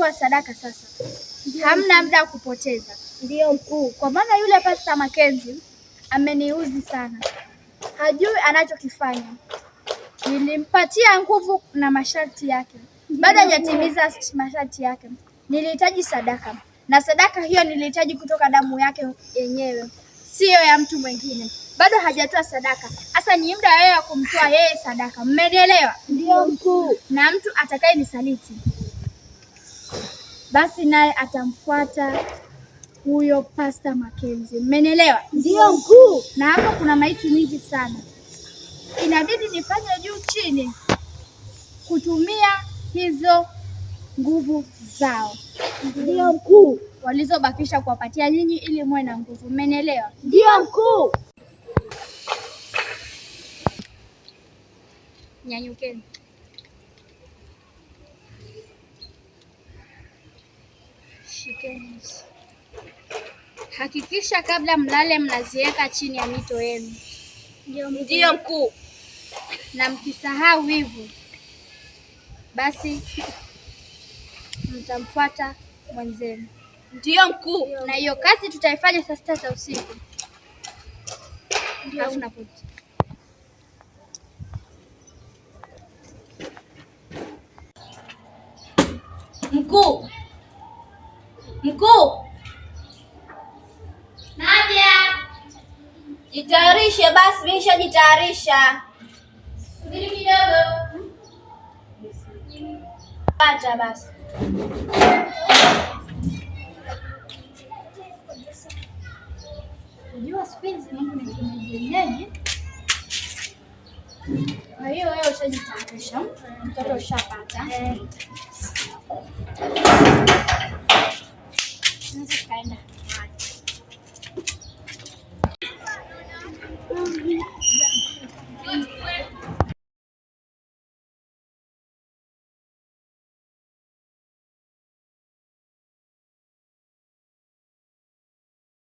kutoa sadaka sasa. Hamna muda wa kupoteza. Ndiyo mkuu. Kwa maana yule Pastor Mackenzie ameniuzi sana, hajui anachokifanya. Nilimpatia nguvu na masharti yake, bado hajatimiza masharti yake. Nilihitaji sadaka, na sadaka hiyo nilihitaji kutoka damu yake yenyewe, siyo ya mtu mwingine. Bado hajatoa sadaka, sasa ni muda wewe wa kumtoa yeye sadaka. Mmenielewa? Ndiyo mkuu. Na mtu atakaye nisaliti basi naye atamfuata huyo Pastor Mackenzie. Mmenielewa? Ndiyo mkuu. Na hapo kuna maiti nyingi sana, inabidi nifanye juu chini kutumia hizo nguvu zao Ndiyo mkuu. walizobakisha kuwapatia nyinyi ili muwe na nguvu. Mmenielewa? Ndiyo mkuu. Nyanyukeni. Shikeni hizi. Hakikisha kabla mlale mnaziweka chini ya mito yenu. Ndiyo mkuu. Na mkisahau hivyo basi mtamfuata mwenzenu. Ndiyo mkuu. Na hiyo kazi tutaifanya saa 6 za usiku. Alafu nakuja. Mkuu. Mkuu. Nadia, Jitayarishe basi, mimi nishajitayarisha. Subiri kidogo. Pata basi. Unajua siku hizi mambo ni kienyeji. Kwa hiyo wewe ushajitayarisha, mtoto ushapata. Tunaweza tukaenda.